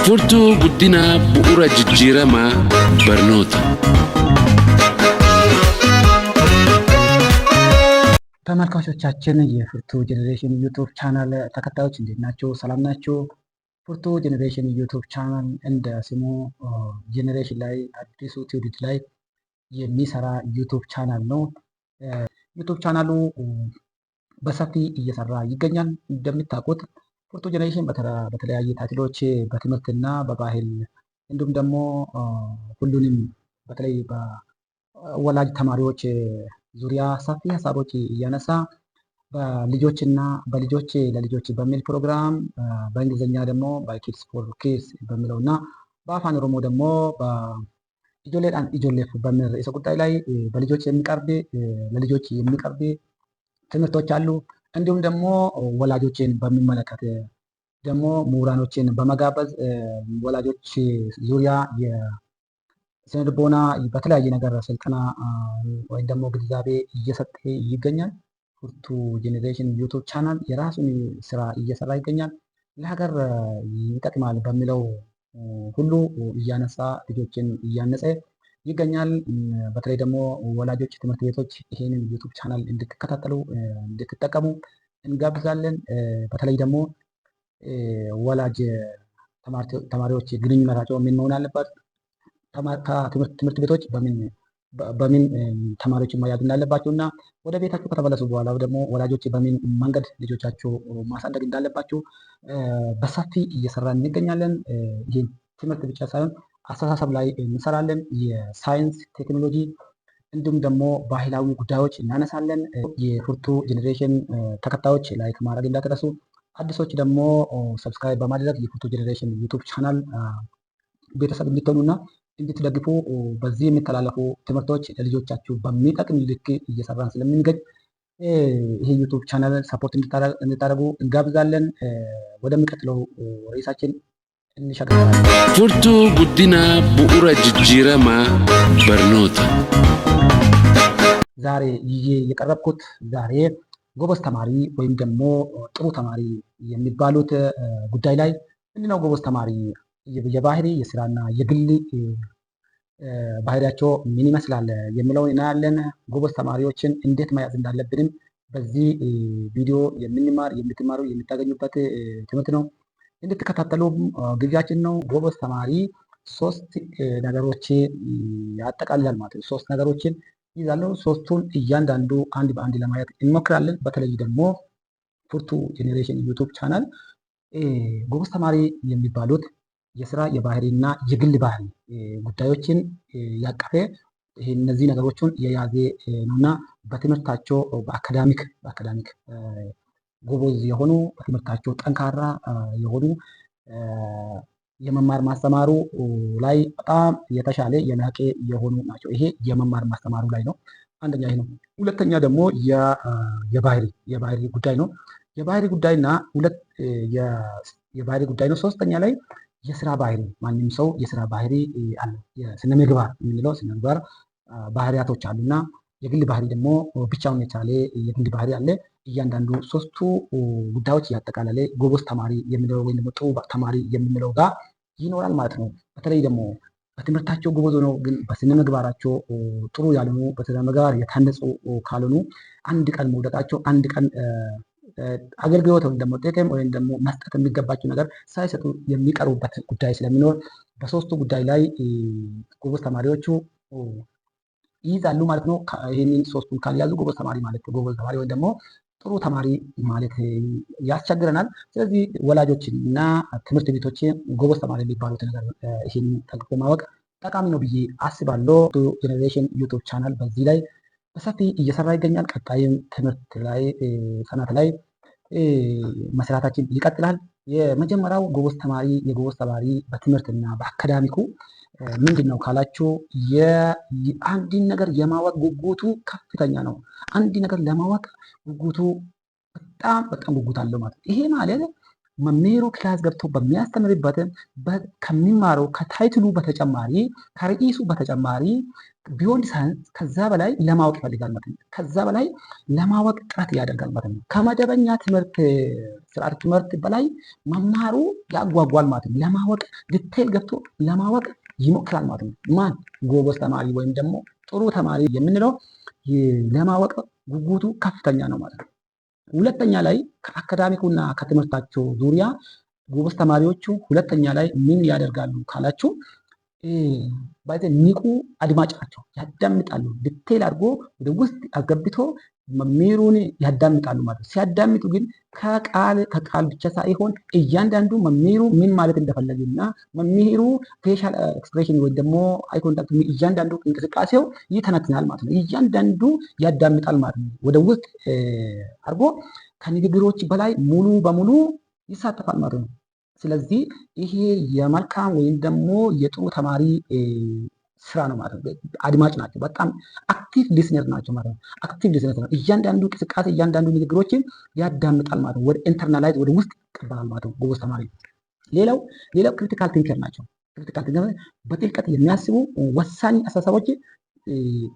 Furtuu guddinaa bu'uura jijjiiramaa barnoota. ተመልካቾቻችን፣ የፍርቱ ጄኔሬሽን ዩቱብ ቻናል ተከታዮች እንዴት ናችሁ? ሰላም ናችሁ? ፍርቱ ጄኔሬሽን ዩቱብ ቻናል እንደ ስሙ generation ላይ፣ አዲሱ ትውልድ ላይ የሚሰራ ዩቱብ ቻናል ነው። ዩቱብ ቻናሉ በሰፊ እየሰራ ይገኛል። እንደምታውቁት ፍርቱ ጄኔሬሽን በተለያየ title ኦች በትምህርትና በባህል እንዲሁም ደግሞ ሁሉንም በተለይ በወላጅ ተማሪዎች ዙሪያ ሰፊ ሀሳቦች እያነሳ በልጆችና በልጆች ለልጆች በሚል ፕሮግራም፣ በእንግሊዝኛ ደግሞ በ Kids for Kids በሚለው እና በአፋን ኦሮሞ ደግሞ ijoolleedhaan ijoolleef በሚል ርዕሰ ጉዳይ ላይ በልጆች የሚቀርብ ለልጆች የሚቀርብ ትምህርቶች አሉ። እንዲሁም ደግሞ ወላጆችን በሚመለከት ደግሞ ምሁራኖችን በመጋበዝ ወላጆች ዙሪያ የስነ ልቦና በተለያየ ነገር ስልጠና ወይም ደግሞ ግንዛቤ እየሰጠ ይገኛል። ፍርቱ ጄኔሬሽን ዩቱብ ቻናል የራሱን ስራ እየሰራ ይገኛል። ለሀገር ይጠቅማል በሚለው ሁሉ እያነሳ ልጆችን እያነጸ ይገኛል። በተለይ ደግሞ ወላጆች፣ ትምህርት ቤቶች ይሄንን ዩቱብ ቻናል እንድትከታተሉ፣ እንድትጠቀሙ እንጋብዛለን። በተለይ ደግሞ ወላጅ ተማሪዎች ግንኙነታቸው ምን መሆን አለበት፣ ትምህርት ቤቶች በምን ተማሪዎችን መያዝ እንዳለባቸው እና ወደ ቤታቸው ከተመለሱ በኋላ ደግሞ ወላጆች በምን መንገድ ልጆቻቸው ማሳደግ እንዳለባቸው በሰፊ እየሰራን እንገኛለን። ይህ ትምህርት ብቻ ሳይሆን አስተሳሰብ ላይ እንሰራለን። የሳይንስ፣ ቴክኖሎጂ እንዲሁም ደግሞ ባህላዊ ጉዳዮች እናነሳለን። የፍርቱ ጄኔሬሽን ተከታዮች like ማድረግ እንዳትረሱ። አዲሶች ደግሞ subscribe በማድረግ የፍርቱ ጄኔሬሽን ዩቱብ ቻናል ቤተሰብ እንድትሆኑና እንድትደግፉ፣ በዚህ የሚተላለፉ ትምህርቶች ለልጆቻችሁ በሚጠቅም ልክ እየሰራን ስለምንገኝ ይሄ ዩቱብ ቻናል support እንድታደርጉ እንጋብዛለን። ወደሚቀጥለው ርዕሳችን እንሸጋገራለን። Furtuu guddinaa bu'uura jijjiiramaa barnoota. ዛሬ ይዤ የቀረብኩት ዛሬ ጎበዝ ተማሪ ወይም ደግሞ ጥሩ ተማሪ የሚባሉት ጉዳይ ላይ፣ ምንድነው ጎበዝ ተማሪ፣ የባህሪ፣ የስራና የግል ባህሪያቸው ምን ይመስላል የሚለውን እናያለን። ጎበዝ ተማሪዎችን እንዴት መያዝ እንዳለብንም በዚህ ቪዲዮ የምንማር፣ የምትማሩ፣ የምታገኙበት ትምህርት ነው። እንድትከታተሉ ግብዣችን ነው። ጎበዝ ተማሪ ሶስት ነገሮች ያጠቃልላል ማለት ነው። ሶስት ነገሮችን ይይዛሉ። ሶስቱን እያንዳንዱ አንድ በአንድ ለማየት እንሞክራለን። በተለይ ደግሞ ፉርቱ ጄኔሬሽን ዩቱብ ቻናል ጎበዝ ተማሪ የሚባሉት የስራ፣ የባህሪ እና የግል ባህሪ ጉዳዮችን ያቀፈ፣ እነዚህ ነገሮችን የያዘ ነውና በትምህርታቸው በ academic ጎበዝ የሆኑ፣ በትምህርታቸው ጠንካራ የሆኑ፣ የመማር ማስተማሩ ላይ በጣም የተሻለ የላቀ የሆኑ ናቸው። ይሄ የመማር ማስተማሩ ላይ ነው። አንደኛ ይሄ ነው። ሁለተኛ ደግሞ የባህሪ ጉዳይ ነው። የባህሪ ጉዳይና ሁለት የባህሪ ጉዳይ ነው። ሶስተኛ ላይ የስራ ባህሪ፣ ማንም ሰው የስራ ባህሪ አለ። የስነ ምግባር የምንለው ስነ ምግባር ባህሪያቶች አሉና የግል ባህሪ ደግሞ ብቻውን የቻለ የግል ባህሪ አለ። እያንዳንዱ ሶስቱ ጉዳዮች ያጠቃለለ ጎበዝ ተማሪ የምንለው ወይም ደግሞ ጥሩ ተማሪ የምንለው ጋር ይኖራል ማለት ነው። በተለይ ደግሞ በትምህርታቸው ጎበዝ ሆነው ግን በስነ ምግባራቸው ጥሩ ያልሆኑ፣ በስነ ምግባር የታነጹ ካልሆኑ አንድ ቀን መውደቃቸው፣ አንድ ቀን አገልግሎት ወይም ደግሞ ጥቅም ወይም ደግሞ መስጠት የሚገባቸው ነገር ሳይሰጡ የሚቀሩበት ጉዳይ ስለሚኖር በሶስቱ ጉዳይ ላይ ጎበዝ ተማሪዎቹ ይይዛሉ ማለት ነው። ይህንን ሶስቱን ካልያዙ ጎበዝ ተማሪ ማለት፣ ጎበዝ ተማሪ ወይም ደግሞ ጥሩ ተማሪ ማለት ያስቸግረናል። ስለዚህ ወላጆችን እና ትምህርት ቤቶች ጎበዝ ተማሪ የሚባሉት ነገር ይህን ጠንቅቆ ማወቅ ጠቃሚ ነው ብዬ አስባለሁ። ጄኔሬሽን ዩቱብ ቻናል በዚህ ላይ በሰፊ እየሰራ ይገኛል። ቀጣይም ትምህርት ላይ፣ ህጻናት ላይ መስራታችን ይቀጥላል። የመጀመሪያው ጎበዝ ተማሪ፣ የጎበዝ ተማሪ በትምህርትና በ academic ኡ ምንድን ነው ካላችሁ የአንድን ነገር የማወቅ ጉጉቱ ከፍተኛ ነው። አንድ ነገር ለማወቅ ጉጉቱ በጣም በጣም ጉጉት አለው ማለት ነው። ይሄ ማለት መምህሩ class ገብቶ በሚያስተምርበት ከሚማረው ከ title ኡ በተጨማሪ፣ ከርዕሱ በተጨማሪ፣ beyond science ከዛ በላይ ለማወቅ ይፈልጋል ማለት ነው። ከዛ በላይ ለማወቅ ጥረት ያደርጋል ማለት ነው። ከመደበኛ ትምህርት ስርዓተ ትምህርት በላይ መማሩ ያጓጓል ማለት ነው። ለማወቅ detail ገብቶ ለማወቅ ይሞክራል ማለት ነው። ማን? ጎበዝ ተማሪ ወይም ደግሞ ጥሩ ተማሪ የምንለው ለማወቅ ጉጉቱ ከፍተኛ ነው ማለት ነው። ሁለተኛ ላይ ከ academic ኩና ከትምህርታቸው ዙሪያ ጎበዝ ተማሪዎቹ ሁለተኛ ላይ ምን ያደርጋሉ ካላችሁ ባይዘ ንቁ አድማጭ ናቸው። ያዳምጣሉ። Detail አድርጎ ወደ ውስጥ አስገብቶ መምህሩን ያዳምጣሉ ማለት ነው። ሲያዳምጡ ግን ከቃል ከቃል ብቻ ሳይሆን እያንዳንዱ መምህሩ ምን ማለት እንደፈለገ እና መምህሩ facial expression ወይ ደግሞ eye contact እያንዳንዱ እንቅስቃሴው ይተነትናል ማለት ነው። እያንዳንዱ ያዳምጣል ማለት ነው። ወደ ውስጥ አድርጎ ከንግግሮች በላይ ሙሉ በሙሉ ይሳተፋል ማለት ነው። ስለዚህ ይሄ የመልካም ወይም ደግሞ የጥሩ ተማሪ ስራ ነው ማለት ነው። አድማጭ ናቸው። በጣም active listener ናቸው ማለት ነው። Active listener ነው። እያንዳንዱ እንቅስቃሴ፣ እያንዳንዱ ንግግሮችን ያዳምጣል ማለት ነው። ወደ internalize ወደ ውስጥ ይቀበላል ማለት ነው ጎበዝ ተማሪ። ሌላው critical thinker ናቸው። Critical thinker በጥልቀት የሚያስቡ፣ ወሳኝ አስተሳሰቦች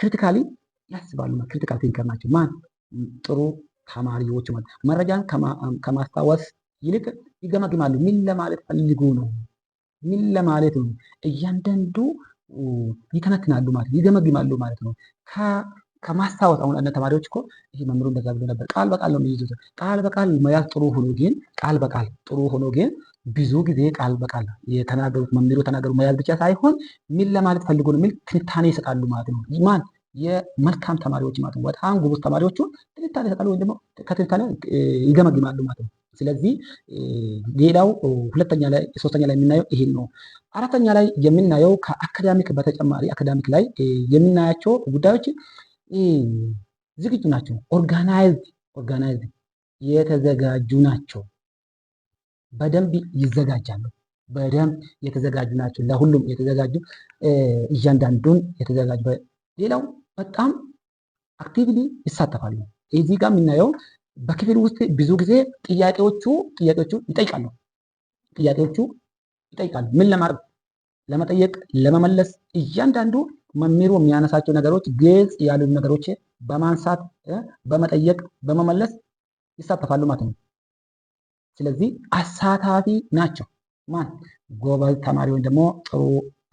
critically ያስባሉ። Critical thinker ናቸው። ማን? ጥሩ ተማሪዎች ማለት መረጃን ከማስታወስ ይልቅ ይገመግማሉ። ምን ለማለት ፈልጎ ነው? ምን ለማለት ነው? እያንዳንዱ ይተነትናሉ ማለት ነው፣ ይገመግማሉ ማለት ነው። ከማስታወስ አሁን አንዳንድ ተማሪዎች እኮ ይሄ መምህሩ እንደዛ ብሎ ነበር፣ ቃል በቃል ነው የሚይዙት። ቃል በቃል መያዝ ጥሩ ሆኖ ግን፣ ቃል በቃል ጥሩ ሆኖ ግን ብዙ ጊዜ ቃል በቃል የተናገሩት፣ መምህሩ የተናገሩ መያዝ ብቻ ሳይሆን ምን ለማለት ፈልጎ ነው የሚል ትንታኔ ይሰጣሉ ማለት ነው። ማን? የመልካም ተማሪዎች ማለት ነው። በጣም ጎበዝ ተማሪዎቹ ትንታኔ ይሰጣሉ ወይም ደግሞ ከትንታኔ ይገመግማሉ ማለት ነው። ስለዚህ ሌላው ሁለተኛ ላይ፣ ሶስተኛ ላይ የምናየው ይሄን ነው። አራተኛ ላይ የምናየው ከ academic በተጨማሪ academic ላይ የምናያቸው ጉዳዮች ዝግጁ ናቸው። Organized የተዘጋጁ ናቸው። በደንብ ይዘጋጃሉ። በደንብ የተዘጋጁ ናቸው። ለሁሉም የተዘጋጁ፣ እያንዳንዱን የተዘጋጁ። ሌላው በጣም actively ይሳተፋሉ። እዚህ ጋር የምናየው በክፍል ውስጥ ብዙ ጊዜ ጥያቄዎቹ ይጠይቃሉ። ጥያቄዎቹ ይጠይቃሉ። ምን ለማድረግ? ለመጠየቅ፣ ለመመለስ፣ እያንዳንዱ መምህሩ የሚያነሳቸው ነገሮች ግልጽ ያሉ ነገሮች በማንሳት፣ በመጠየቅ፣ በመመለስ ይሳተፋሉ ማለት ነው። ስለዚህ አሳታፊ ናቸው። ማን? ጎበዝ ተማሪ ወይም ደግሞ ጥሩ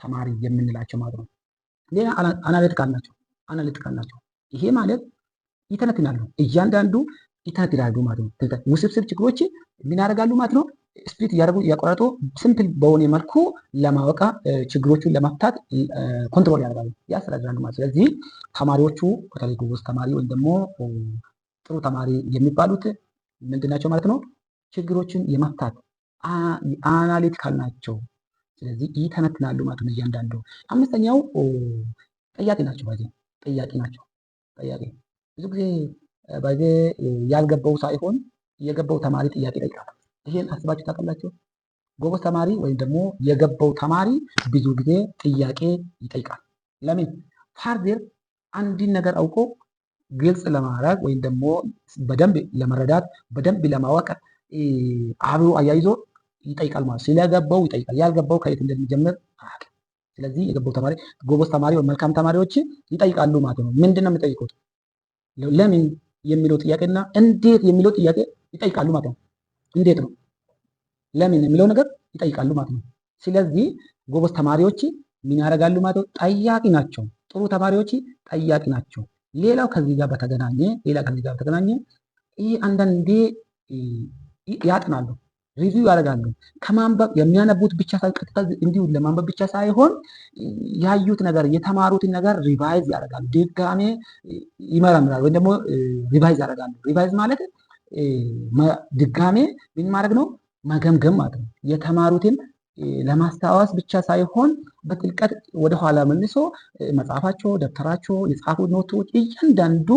ተማሪ የምንላቸው ማለት ነው። ሌላ analytical ናቸው። Analytical ናቸው። ይሄ ማለት ይተነትናሉ። እያንዳንዱ ይተነትናሉ ማለት ነው። ውስብስብ ችግሮች ምን ያደርጋሉ ማለት ነው? Split እያደረጉ፣ እያቆራረጡ simple በሆነ መልኩ ለማወቅ፣ ችግሮቹን ለመፍታት control ያደርጋሉ፣ ያስተዳድራሉ ማለት። ስለዚህ ተማሪዎቹ በተለይ ጎበዝ ተማሪ ወይም ደግሞ ጥሩ ተማሪ የሚባሉት ምንድን ናቸው ማለት ነው? ችግሮችን የመፍታት analytical ናቸው። ስለዚህ ይተነትናሉ ማለት ነው እያንዳንዱ። አምስተኛው ጠያቂ ናቸው። ባዜ ጠያቂ ናቸው። ጠያቂ ብዙ ጊዜ ባዜ ያልገባው ሳይሆን የገባው ተማሪ ጥያቄ ይጠይቃል። ይሄን አስባችሁ ታውቃላችሁ? ጎበዝ ተማሪ ወይም ደግሞ የገባው ተማሪ ብዙ ጊዜ ጥያቄ ይጠይቃል። ለምን? Further አንድን ነገር አውቆ ግልጽ ለማድረግ ወይም ደግሞ በደንብ ለመረዳት፣ በደንብ ለማወቅ አብሮ አያይዞ ይጠይቃል ማለት ስለገባው ይጠይቃል። ያልገባው ከየት እንደሚጀምር አያውቅም። ስለዚህ የገባው ተማሪ፣ ጎበዝ ተማሪ ወይ መልካም ተማሪዎች ይጠይቃሉ ማለት ነው። ምንድን ነው የሚጠይቁት? ለምን የሚለው ጥያቄና እንዴት የሚለው ጥያቄ ይጠይቃሉ ማለት ነው። እንዴት ነው፣ ለምን የሚለው ነገር ይጠይቃሉ ማለት ነው። ስለዚህ ጎበዝ ተማሪዎች ምን ያደርጋሉ ማለት ነው? ጠያቂ ናቸው። ጥሩ ተማሪዎች ጠያቂ ናቸው። ሌላው ከዚህ ጋር በተገናኘ ይህ አንዳንዴ ያጥናሉ፣ review ያደርጋሉ። ከማንበብ የሚያነቡት ብቻ ሳይሆን፣ ቀጥታ እንዲሁ ለማንበብ ብቻ ሳይሆን ያዩት ነገር፣ የተማሩትን ነገር revise ያደርጋሉ። ድጋሜ ይመረምራሉ ወይም ደግሞ revise ያደርጋሉ። Revise ማለት ድጋሜ ምን ማድረግ ነው? መገምገም ማለት ነው። የተማሩትን ለማስታወስ ብቻ ሳይሆን በጥልቀት ወደኋላ መልሶ መጽሐፋቸው፣ ደብተራቸው፣ የጻፉት note ኦች እያንዳንዱ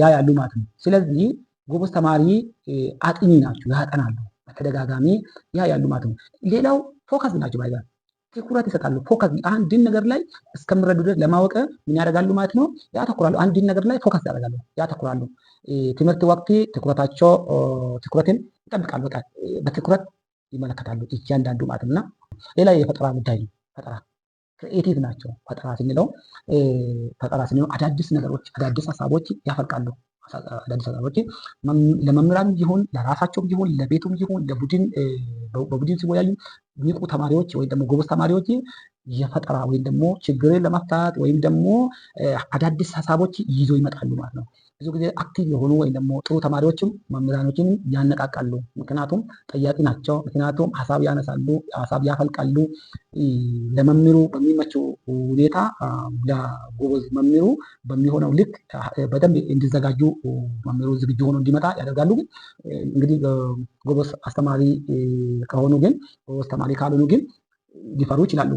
ያያሉ ማለት ነው። ስለዚህ ጎበዝ ተማሪ አጥኚ ናቸው፣ ያጠናሉ፣ በተደጋጋሚ ያያሉ ማለት ነው። ሌላው focus ናቸው፣ ባይዛ ትኩረት ይሰጣሉ። Focus አንድን ነገር ላይ እስከሚረዱ ድረስ ለማወቅ ምን ያደርጋሉ ማለት ነው? ያተኩራሉ። አንድን ነገር ላይ focus ያደርጋሉ፣ ያተኩራሉ። ትምህርት ወቅት ትኩረታቸው ትኩረትን ይጠብቃሉ። በቃ በትኩረት ይመለከታሉ እያንዳንዱ ማለት ነው። እና ሌላ የፈጠራ ጉዳይ ነው። ፈጠራ creative ናቸው። ፈጠራ ስንለው አዳዲስ ነገሮች፣ አዳዲስ ሀሳቦች ያፈልቃሉ። አዳዲስ ሀሳቦች ለመምህራን ይሁን፣ ለራሳቸውም ይሁን፣ ለቤቱም ይሁን፣ ለቡድን በቡድን ሲወያዩ ንቁ ተማሪዎች ወይም ደግሞ ጎበዝ ተማሪዎች የፈጠራ ወይም ደግሞ ችግርን ለመፍታት ወይም ደግሞ አዳዲስ ሀሳቦች ይዞ ይመጣሉ ማለት ነው። ብዙ ጊዜ active የሆኑ ወይም ደግሞ ጥሩ ተማሪዎችም መምህራኖችን ያነቃቃሉ። ምክንያቱም ጠያቂ ናቸው። ምክንያቱም ሀሳብ ያነሳሉ፣ ሀሳብ ያፈልቃሉ። ለመምህሩ በሚመቸው ሁኔታ፣ ለጎበዝ መምህሩ በሚሆነው ልክ በደንብ እንዲዘጋጁ፣ መምህሩ ዝግጁ ሆኖ እንዲመጣ ያደርጋሉ። ግን እንግዲህ ጎበዝ አስተማሪ ከሆኑ ግን፣ ጎበዝ ተማሪ ካልሆኑ ግን ሊፈሩ ይችላሉ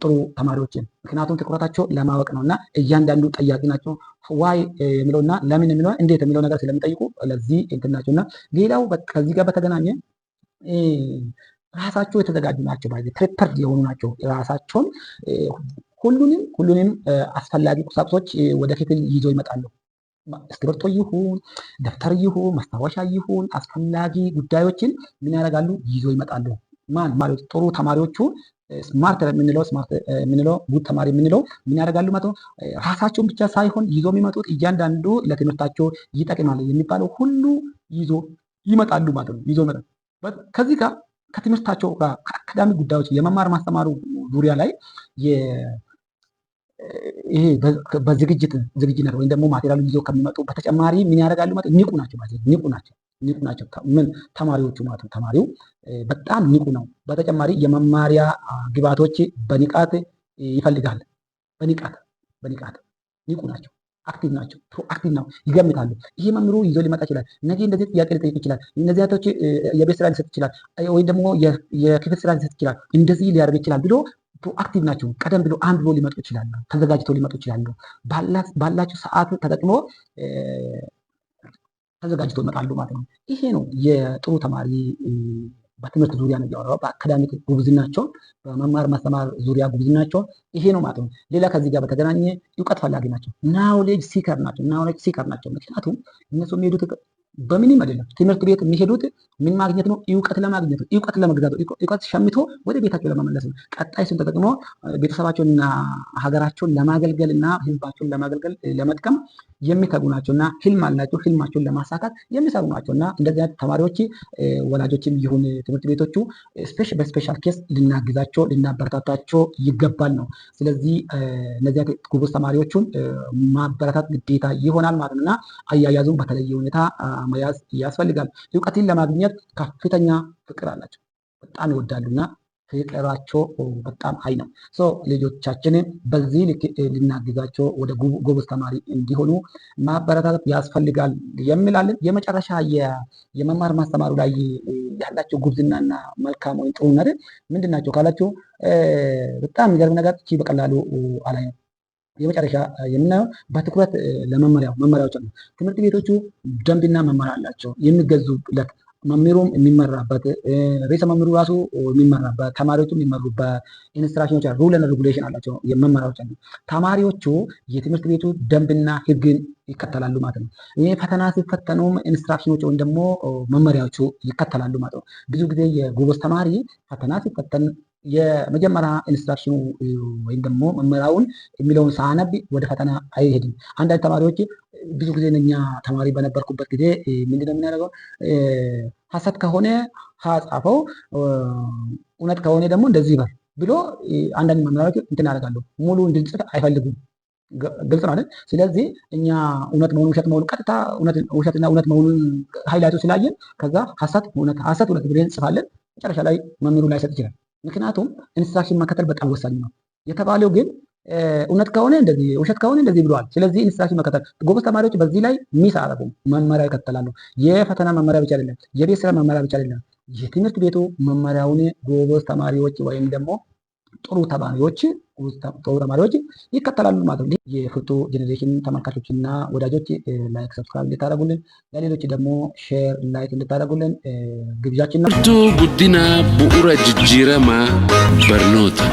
ጥሩ ተማሪዎችን። ምክንያቱም ትኩረታቸው ለማወቅ ነው እና እያንዳንዱ ጠያቂ ናቸው። Why የሚለው እና ለምን የሚለው፣ እንዴት የሚለው ነገር ስለሚጠይቁ ለዚህ እንትን ናቸው። እና ሌላው ከዚህ ጋር በተገናኘ ራሳቸው የተዘጋጁ ናቸው። Prepared የሆኑ ናቸው። ራሳቸውን ሁሉንም አስፈላጊ ቁሳቁሶች ወደ ክፍል ይዘው ይመጣሉ። እስክሪብቶ ይሁን፣ ደብተር ይሁን፣ ማስታወሻ ይሁን፣ አስፈላጊ ጉዳዮችን ምን ያደርጋሉ? ይዘው ይመጣሉ። ማን ማለት ጥሩ ተማሪዎቹ፣ smart የምንለው፣ good ተማሪ የምንለው ምን ያደርጋሉ ማለት ነው? ራሳቸውን ብቻ ሳይሆን ይዞ የሚመጡት እያንዳንዱ ለትምህርታቸው ይጠቅማል የሚባለው ሁሉ ይዞ ይመጣሉ ማለት ነው። ይዞ ይመጣሉ። ከዚህ ጋር ከትምህርታቸው ጋር ከ academic ጉዳዮች የመማር ማስተማሩ ዙሪያ ላይ ይሄ በዝግጅት ዝግጁነት ወይም ደግሞ material ኡ ይዞ ከሚመጡ በተጨማሪ ምን ያደርጋሉ ማለት ንቁ ናቸው ማለት ንቁ ናቸው፣ ንቁ ናቸው። ምን ተማሪዎቹ ማለት ነው። ተማሪው በጣም ንቁ ነው። በተጨማሪ የመማሪያ ግብዓቶች በንቃት ይፈልጋል። በንቃት ንቁ ናቸው። Active ናቸው። Proactive ነው። ይገምታሉ። ይሄ መምህሩ ይዞ ሊመጣ ይችላል። ነገ እንደዚህ ጥያቄ ሊጠይቅ ይችላል። እነዚህ አይነቶች የቤት ስራ ሊሰጥ ይችላል፣ ወይም ደግሞ የክፍል ስራ ሊሰጥ ይችላል። እንደዚህ ሊያደርግ ይችላል ብሎ proactive ናቸው። ቀደም ብሎ አንብቦ ሊመጡ ይችላሉ። ተዘጋጅተው ሊመጡ ይችላሉ። ባላቸው ሰዓት ተጠቅሞ ተዘጋጅተው ይመጣሉ ማለት ነው። ይሄ ነው የጥሩ ተማሪ። በትምህርት ዙሪያ ነው እያወራሁ፣ በ academic ጉብዝናቸውን፣ በመማር ማስተማር ዙሪያ ጉብዝናቸውን ይሄ ነው ማለት ነው። ሌላ ከዚህ ጋር በተገናኘ እውቀት ፈላጊ ናቸው። Knowledge seeker ናቸው። Knowledge seeker ናቸው። ምክንያቱም እነሱ የሚሄዱት በምንም አይደለም። ትምህርት ቤት የሚሄዱት ምን ማግኘት ነው? እውቀት ለማግኘት ነው። እውቀት ለመግዛት ነው። እውቀት ሸምቶ ወደ ቤታቸው ለመመለስ ነው። ቀጣይ ስም ተጠቅሞ ቤተሰባቸውንና ሀገራቸውን ለማገልገል እና ህዝባቸውን ለማገልገል፣ ለመጥቀም የሚተጉ ናቸው እና ህልም አላቸው። ህልማቸውን ለማሳካት የሚሰሩ ናቸው እና እንደዚህ አይነት ተማሪዎች ወላጆችም ይሁን ትምህርት ቤቶቹ በ special case ልናግዛቸው፣ ልናበረታታቸው ይገባል ነው። ስለዚህ እነዚህ አይነት ጎበዝ ተማሪዎቹን ማበረታት ግዴታ ይሆናል ማለት ነው እና አያያዙን በተለየ ሁኔታ መያዝ ያስፈልጋል። እውቀትን ለማግኘት ከፍተኛ ፍቅር አላቸው። በጣም ይወዳሉ እና ፍቅራቸው በጣም high ነው። So ልጆቻችንን በዚህ ልክ ልናግዛቸው፣ ወደ ጎበዝ ተማሪ እንዲሆኑ ማበረታታት ያስፈልጋል የሚላለን። የመጨረሻ የመማር ማስተማሩ ላይ ያላቸው ጉብዝናና መልካም ወይም ጥሩነት ምንድን ናቸው ካላችሁ በጣም የሚገርም ነገር እቺ በቀላሉ አላየም። የመጨረሻ የምናየው በትኩረት ለመመሪያው መመሪያዎች ነው። ትምህርት ቤቶቹ ደንብና መመሪያ አላቸው፣ የሚገዙለት፣ መምህሩም የሚመራበት፣ ርዕሰ መምህሩ ራሱ የሚመራበት፣ ተማሪዎቹ የሚመሩበት instruction ኖች፣ rule and regulation አላቸው፣ መመሪያዎች አሉ። ተማሪዎቹ የትምህርት ቤቱ ደንብና ሕግን ይከተላሉ ማለት ነው። ይህ ፈተና ሲፈተኑም instruction ኖች ወይም ደግሞ መመሪያዎቹ ይከተላሉ ማለት ነው። ብዙ ጊዜ የጎበዝ ተማሪ ፈተና ሲፈተን የመጀመሪያ instruction ኑ ወይም ደግሞ መመሪያውን የሚለውን ሳያነብ ወደ ፈተና አይሄድም። አንዳንድ ተማሪዎች፣ ብዙ ጊዜ እኛ ተማሪ በነበርኩበት ጊዜ ምንድነው የምናደርገው? ሀሰት ከሆነ ሀ ጻፈው፣ እውነት ከሆነ ደግሞ እንደዚህ በል ብሎ አንዳንድ መምህራኖች እንትን ያደርጋሉ። ሙሉ እንድንጽፍ አይፈልጉም። ግልጽ ነው አይደል? ስለዚህ እኛ እውነት መሆኑ ውሸት መሆኑ ቀጥታ ውሸትና እውነት መሆኑን highlight ኡ ስላየን ከዛ ሀሰት እውነት፣ ሀሰት እውነት ብለን እንጽፋለን። መጨረሻ ላይ መምህሩ ላይሰጥ ይችላል። ምክንያቱም instruction መከተል በጣም ወሳኝ ነው። የተባለው ግን እውነት ከሆነ እንደዚህ፣ ውሸት ከሆነ እንደዚህ ብለዋል። ስለዚህ instruction መከተል፣ ጎበዝ ተማሪዎች በዚህ ላይ miss አያደርጉም። መመሪያ ይከተላሉ። የፈተና መመሪያ ብቻ አይደለም፣ የቤት ስራ መመሪያ ብቻ አይደለም። የትምህርት ቤቱ መመሪያውን ጎበዝ ተማሪዎች ወይም ደግሞ ጥሩ ተማሪዎች ጥሩ ተማሪዎች ይከተላሉ ማለት ነው። የፍርቱ ጄኔሬሽን ተመልካቾችና ወዳጆች like፣ subscribe እንድታደርጉልን፣ ለሌሎች ደግሞ share፣ like እንድታደርጉልን ግብዣችን ነው። Furtuu guddinaa bu'uura jijjiiramaa barnoota.